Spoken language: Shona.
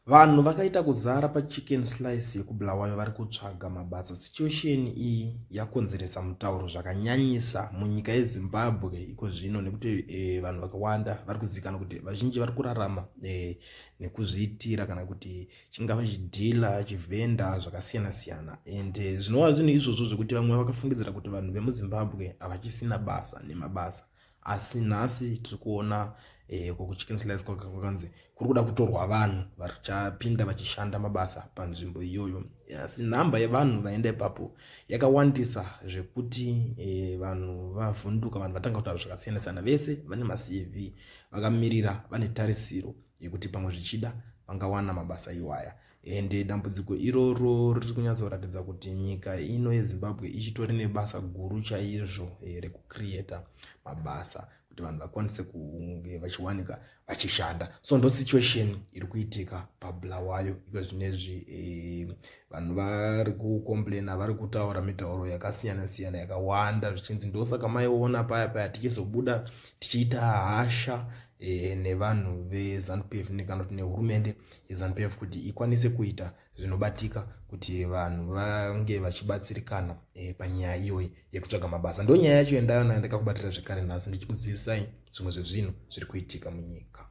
Vanhu vakaita kuzara paChicken Slice yekuBulawayo vari kutsvaga mabasa. Situation iyi yakonzeresa mutauro zvakanyanyisa munyika yeZimbabwe iko zvino nekuti vanhu vakawanda vari kuzivikanwa kuti vazhinji vari kurarama nekuzviitira kana kuti chingava chidhila, chivhenda zvakasiyana siyana and zvinova zvinhu izvozvo zvekuti vamwe vakafungidzira kuti vanhu vemuZimbabwe havachisina basa nemabasa. Asi nhasi tiri kuona uko kuChicken Slice kwakanzi kuri kuda kutorwa vanhu vachapinda vachishanda mabasa panzvimbo iyoyo. Asi nhamba yevanhu vaenda ipapo yakawandisa zvekuti vanhu vavhunduka, vanhu vatanga kutaura zvakasiyana siyana. Vese vane maCV vakamirira, vane tarisiro yekuti pamwe zvichida vangawana mabasa iwaya. Ende dambudziko iroro riri kunyatsoratidza kuti nyika ino yeZimbabwe ichitori nebasa guru chaizvo rekucreata mabasa kuti vanhu vakwanise kunge vachiwanika vachishanda. So ndo situation iri kuitika paBulawayo iko zvinezvi. Vanhu vari kucomplaina, vari kutaura mitauro yakasiyana siyana yakawanda, zvichinzi ndosaka maiona paya paya tichizobuda tichiita hasha nevanhu veZANU PF kana kuti nehurumende yeZANU PF kuti ikwanise kuita zvinobatika kuti vanhu vange vachibatsirikana panyaya iyoyi yekutsvaga mabasa. Ndo nyaya yacho yandaiona yandakakubatira zvekare nhasi ndichikuzivisai zvimwe zvezvinhu zviri kuitika munyika.